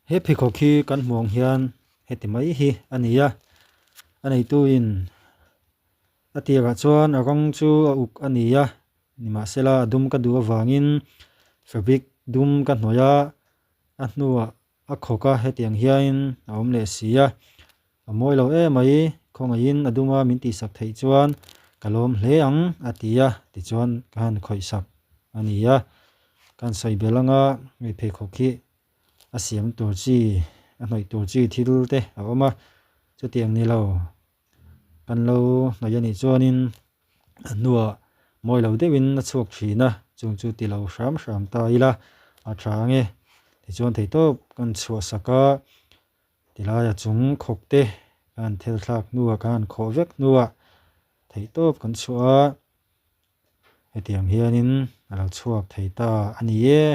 He pheikhawk hi kan hmuh ang hian heti mai hi a ni a, a neitu in a tirah chuan a rawng chu a uk a ni a, nimahsela a dum ka duh avangin fabric dum ka hnawih a, a hnuah a khawk a hetiang hianin a awm leh si a, a mawi lo em mai khawngaihin a duma min tihsak theih chuan ka lawm hle ang a ti a, tichuan ka han khawih sak a ni a, ka han sawi belh anga hei pheikhawk hi a siam tur chi a hnawih tur chi thil te a awm a, chutiang ni lo kan lo hnawih a nih chuanin a hnuah mawi lo deuhin a chhuak thin a, chung chu ti lo hram hram ta ila a tha ang e. Tichuan theihtawp kan chhuah sak a, tilai a chung khawk te ka han thel thlak hnuah ka han khawh vek hnuah theihtawp kan chhuah a, hetiang hianin a lo chhuak thei ta a ni e.